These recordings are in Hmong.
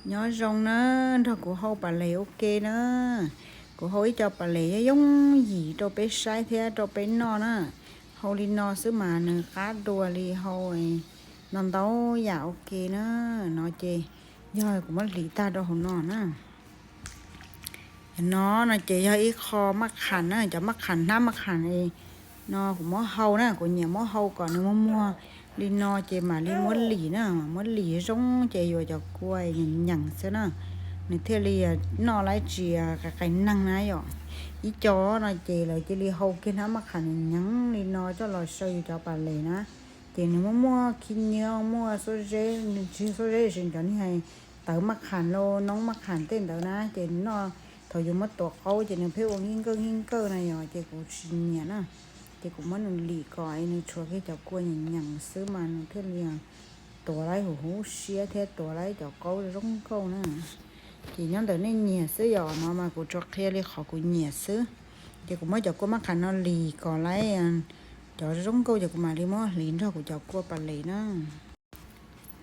Nyob zoo na, nrog kuv hau pas les ua ke na. Kuv hau ib co pas les yooj yooj yim rau peb saib thiab rau peb noj na. Hau li no xwb mas nws qab dua li hau no ntau yam ua ke na. No ces yog kuv muab hliv tag rau hauv no na. Cov no no ces yog ib qho maj qham na, cov maj qham, hnab maj qham no kuv muab hau na, kuv nyiam muab hau kom nws muag muag li no ces mam li muab lim na, mam muab lim zoo ces yuav cov kua nyeem nyeem xwb na, nws thiaj li noj laib tsis qais qais neeg na yom. Ib co no ces lawv cia li hau kiag hnab maj qham nyeem nyeem li no coj los saw yus cov pas les na, ces nws muaj muaj khib nyiab, muaj xuab zeb, nws tsis xuab zeb, tsis cov niag tawv maj qham los noob maj qham tej ntawd na, ces noj thaum yus muab tuav qaub ces nws pheej ua nkij nkawj nkij nkawj na yom, ces kuv tsis nyiam na. Ces kuv muab nws lim kom nws tshuav kiag cov kua nyeem nyeem xwb mas nws thiaj li tuav laib huv huv siab thiab tuav laib cov qaub zoo nkauj na. Ces nyob ntawm nej nyiam xwb yom, no mas kuv tsuas qhia li qhov kuv nyiam xwb. Ces kuv muab cov kua maj qham no lim kom laib cov zoo nkauj ces kuv mam li muab hliv nrog kuv cov kua pas les na.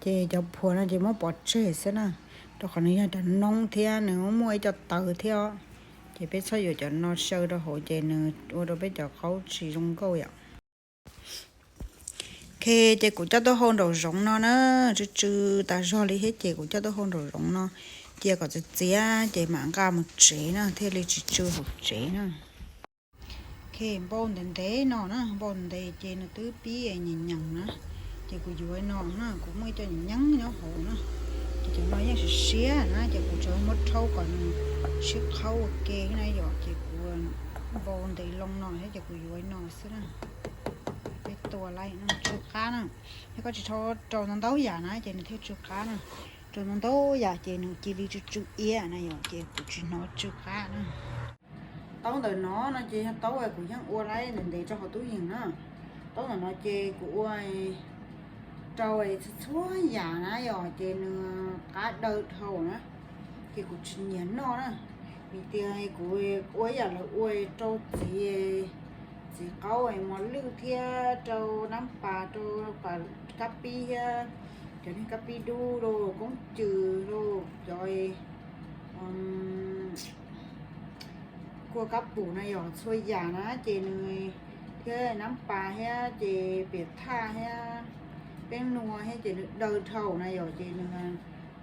Ces cov phuam no ces muab pov tseg xwb na, rau qhov nws yog cov noob thiab nws muaj ib co tawv thiab os. Ces peb txhob yuav cov no saw rau hauv ces nws ua rau peb cov qaub tsis zoo nkauj yom. Ok, ces kuv coj tuaj hau nraum zoov no na, tsw tsw tas zog li thiab ces kuv coj tuaj hau nraum zoov no, cia kom txias txias ces mam nqa mus tsev na, thiaj li tsis tsw hauv tsev na. Ok, npau ntev ntev no na, npau ntev ces nws twb pib nyeem nyeem na, ces kuv yuav no na, kuv muaj ib co nyeem nyeeb nyob hauv na, ces cov no yeej siav siab na, ces kuv tsuas muab rhaub kom nws sib qhaub ua ke na yom, ces kuv npau ntev loo no thiab ces kuv yuav no xwb na. Peb tua laib no tsw qab na, yog koj tsis rau ntau ntau yam na ces nws thiaj tsw qab na, rau ntau ntau yam ces nws cia li tsw tsw iab na yom, ces kuv tsis hnov tsw qab na. Taub ntawm no no ces yog taub kuv yeej ua laib ntev ntev rau hauv tub yees na. Taub ntawm no ces kuv ua rau txhua txhua yam na yom, ces nws qab daw dhau na, ces kuv tsis nyiam noj na. Vim tias kuv ua ib yam lawv ua rau txiv, txiv qaub mos lwj thiab rau nab pas, rau kab pib thiab, cov niag kab pib dub los, koob cws los, cov kua kab pum na yom, txhua yam na ces nws, thiab nab pas thiab ces piam thaj thiab peeb nua thiab ces nws daw dhau na yom, ces nws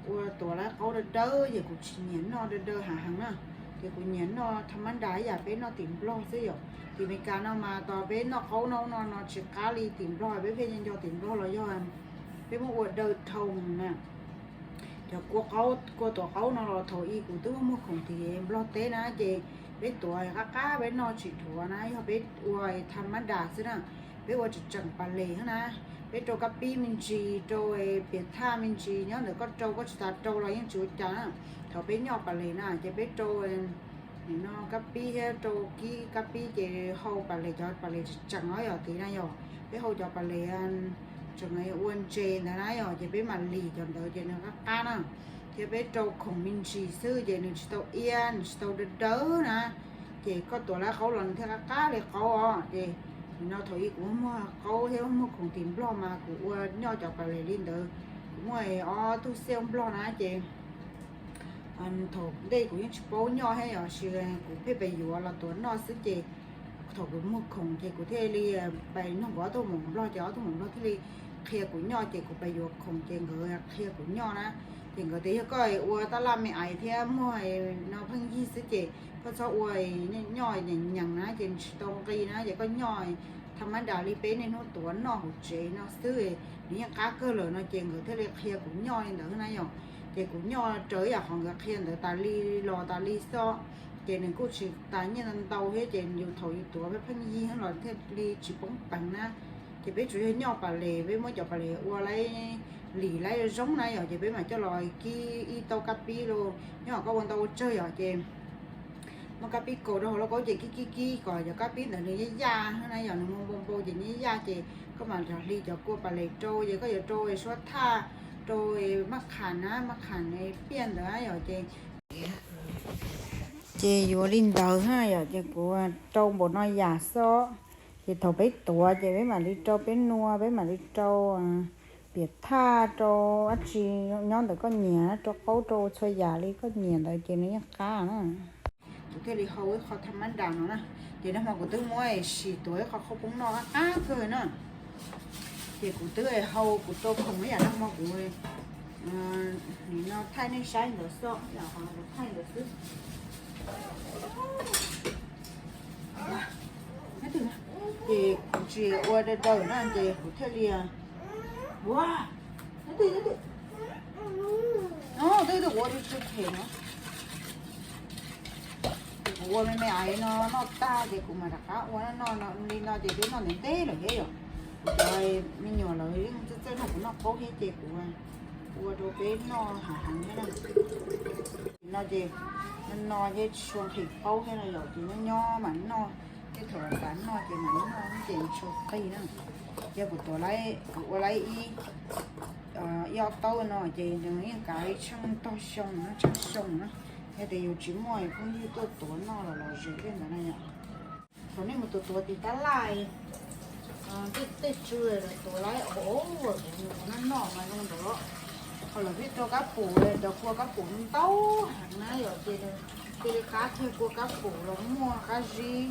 ua tuav laib qaub dawb dawb ces kuv tsis nyiam noj daw daw hav heev na. Ces kuv nyiam noj tha mab das ib yam peb noj tim Nplog xwb yom. Tim Meskas no mas tos peb noj qaub no no no tsis qab li tim Nplog, peb pheej nco tim Nplog los yog peb muab ua daw dhau na. Cov kua qaub, kua tuav qaub no los thaum ub kuv twb muag khoom tim Nplog teb na, ces peb tuav qab qab peb noj tsis dhuav na, yog peb ua tha mab das xwb na. Peb ua tseem tseem pas les na, peb rau kab pib me ntsis, rau piam thaj me ntsis, nyob ntawm koj rau koj tsis tas rau los yeej tsis ua cas na. Thaum peb noj pas les na ces peb rau no kab pib thiab rau kib kab pib ces hau pas les, cov pas les tseem tseem no yom, tid na yom, peb hau cov pas les tseem ua ntses ntawd na yom, ces peb mam lim cov ntawd ces nws qab qab na. Thiab peb rau khoom me ntsis xwb ces nws tsis tau iab, nws tsis tau daw daw na. Ces koj tuav laib qaub los nws thiaj qab qab li qaub os. Ces nim no thaum ub kuv muag qaub thiab muag khoom tim Nplog mas kuv ua noj cov pas les li ntawd. Kuv muaj ob tug xiaj Nplog na ces thaum ntej kuv yeej tsis paub noj thiab yom, sis kuv pheej pes yuav los tuav noj xwb ces thaum kuv muag khoom ces kuv thiaj li pes nug nkawd ob tug maum Nplog ces ob tug maum Nplog thiaj li qhia kuv noj ces kuv pes yuav khoom ces nkawd qhia kuv noj na. Ces nkawd tias yog koj ua taj laj me ais thiab muag no pheej yig xwb ces koj txhob ua noj nyeem nyeem na ces tsis tau nqi na, ces koj noj tha mab das li peb niaj hnub tuav noj hauv tsev no xwb, nws yeej qab kawg lawm no ces nkawd thiaj li qhia kuv noj li ntawd na yom. Ces kuv noj raws ib yam qhov nkawd qhia ntawd tas li los tas li xwb, ces nws kuj tsis tas nyiaj ntau thiab ces yus thaum yus tuav pheej yig los thiaj li tsis poob peev na. Ces peb tsuas yog noj pas les, peb muab cov pas les ua laib, lim laib zoo na yom, ces peb mam coj los kib ib tauv kab pib los, nyob hauv koj ua ntau ua tsawg yom ces muab kab pib kaus rau hauv lauj kaub ces kib kib kib kom cov kab pib ntawd nws yaj yaj na yom, nws npau npau ces yaj yaj ces koj mam rov hliv cov kua pas les rau, ces koj yuav rau suab thaj, rau maj qham na, maj qham piaj ntawd yom ces ces yuav li ntawd na yom, ces kuv rau npaum no yam xwb. Ces thaum peb tuav ces peb mam li rau peb nua, peb mam li rau Piam thaj rau dab tsi nyob ntawm koj nyiam, rau qaub rau txhua yam li koj nyiam ntawd ces nws yeej qab na. Kuv thiaj li hau ib qho tham mab nras no na. Ces nag hmo kuv twb muab sim tuav ib qho qhaub poob noj qab qab kawg na. Ces kuv twb hau kuv rau khoom ib yam nag hmo kuv nim no thaij nej saib ntawd xwb, kuv thaij ntawd xwb. Ces kuv tsis ua daws daws na ces kuv thiaj li ua, twb twb ua tsw tsw phem no. Ces kuv ua me me aiv no noj tag ces kuv mam rov qab ua noj no li no ces peb noj ntev ntev lawm thiab yom. Kuv cov me nyuam lawv yeej txawj txawj noj kuv noj qaub thiab ces kuv ua rau peb noj hav heev thiab na. No ces no ces tsis tshua nqhis qaub thiab no yom, ces nyob nyob mam noj, tej thaum xav noj ces mam noj ces tsis tshua qhis na. Yog kuv tuav, kuv ua lawm ib, ib ob taub no ces nws yeej kav li tsheej tog xyoo no, tsheej xyoo na. Yog tias yus tsis muaj phooj ywg tuaj tuav noj los los zem tej ntawd na yom. Thaum nej mus tuav tuav tim tab laj, tej tej tsw lawv tuav lawm, kuv noj noj mas zoo ntawd. Qhov lawv pheej rau kab pum, cov kua kab pum ntau heev na yom, ces cia li qab kiag kua kab pum los muaj, qab zib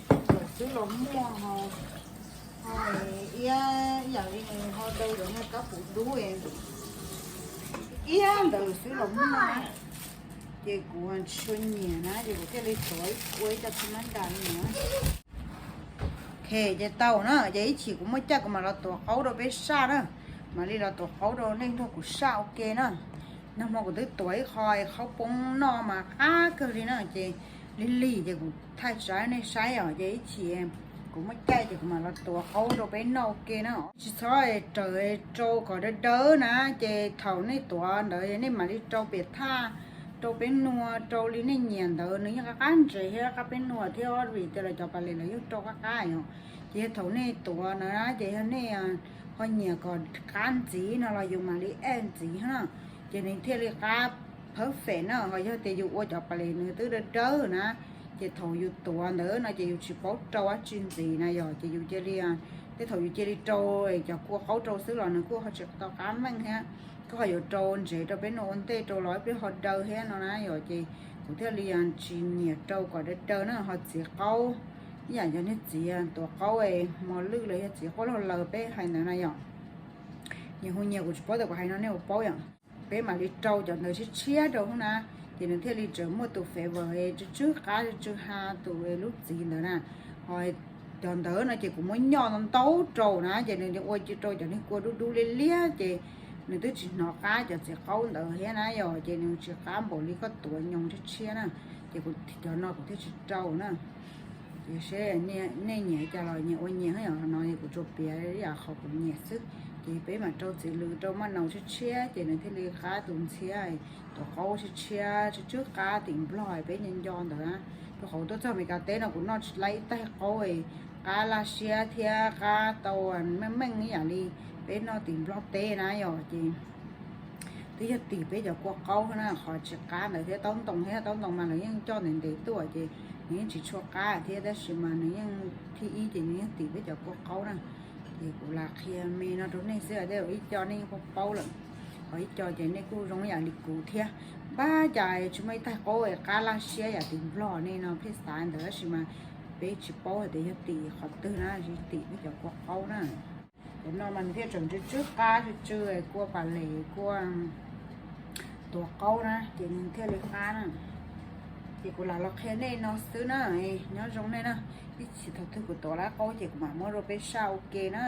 lawm xwb los muaj ho, ho iab yam li ho daws lawm niag kab pum dub iab ntawd xwb los muaj na. Ces kuv tsis tshua nyiam na ces kuv thiaj li tuav ua ib co tham mab nras li no. Ok, ces tau na, ces ib chim kuv muaj caij kuv mam los tuav qaub rau peb saj na. Mam li los tuav qaub rau nej nrog kuv saj ua ke na. Nag hmo kuv twb tuav ib qho qhaub poob noj mas qab kawg li na, ces lig lig ces kuv thaij tso nej saib os, ces ib chim kuv muaj caij ces kuv mam los tuav qaub rau peb noj ua ke na. Tsis txhob raws rau kom daw daw na, ces thaum nej tuav ntawd nej mam li rau piam thaj, rau peb nua, rau li nej nyiam ntawd, nws yeej qab qab ntses thiab qab peb nua thiab, vim tias lawv cov pas les lawv yeej rau qab qab yom. Ces yog thaum nej tuav ntawd na ces yog nej ho nyiam kom qab ntxiv no los yus mam li add ntxiv na, ces nws thiaj li qab perfect na. Ho yog tias yus ua cov pas les nws twb dawb dawb na, ces thaum yus tuav ntawd no ces yus tsis paub rau dab tsi ntxiv na yom, ces yus cia li, tej thaum yus cia li rau cov kua qaub rau xwb los nws kuj ho tsis tau qab meej thiab. Koj ho yuav rau ntsev rau peb nua ua ntej rau los peb ho daw thiab no na yom, ces kuv thiaj li tsis nyiam rau kom daw daw na. Ho txiv qaub, ib yam yog niag txiv tuav qaub mos lwj los yog txiv qaub laug laws peb hais ntawd na yom. Nyias hu nyias, kuv tsis paub tias kuv hais no nej puas paub yom. Peb mam li rau cov ntawd tshiab tshiab rau hauv na, ces nws thiaj li tseem muaj tus flavor tsw tsw qab tsw tsw ha tus lub txiv ntawd na. Ho cov ntawd no ces kuv muab nyoj ntau ntau rau na, ces nws ua rau cov niag kua dub dub liab liab ces nws twb tsis hnov qab cov txiv qaub ntawd thiab na yom, ces nws tsis qab npaum li koj tuav nyoos tshiab tshiab na. Ces kuv cov no kuv thiaj tsis rau na. Ces seb nej nyiam cas los nyias ua nyias, yog no kuv tsuas piav yam qhov kuv nyiam xwb. Ces peb mam rau txiv lws rau maj naus tshiab tshiab ces nws thiaj li qab tus ntxhiab, tuav qaub tshiab tshiab tsw tsw qab tim Nplog peb nco nco ntawd na. Rau qhov tuaj txog Amelikas teb no kuv noj tsis laib ib taig qaub qab laj siab thiab qab tau meej meej ib yam li peb noj tim Nplog teb na yom. Ces twb yog tim peb cov kua qaub na, qhov tsis qab ntawd thiab taub ntoo thiab, taub ntoo mas lawv yeej coj ntev ntev tuaj ces nws yeej tsis tshua qab thiab, tab sis mas nws yeej thib ib ces nws yeej tim peb cov kua qaub na. Ces kuv lam qhia me no rau nej xwb, tej zaum ib co nej yeej paub paub lawm, ho ib co ces nej kuj zoo yam li kuv thiab. Npab cas tsis muaj ib taig qaub qab laj siab yam tim Nplog ne no pheej xav ntawd, tab sis mas peb tsis paub hais tias yog tim qhov twg na, tsis tim peb cov kua qaub na. Cov no mas nws thiaj tseem tsw tsw qab tsw tsw, kua pas les kua tuav qaub na ces nws thiaj li qab na. Ces kuv lam los qhia nej no xwb na, nyob zoo nej na. Ib chim thaum twg kuv tuav lawm qaub ces kuv mam muab rau peb saj ua ke na.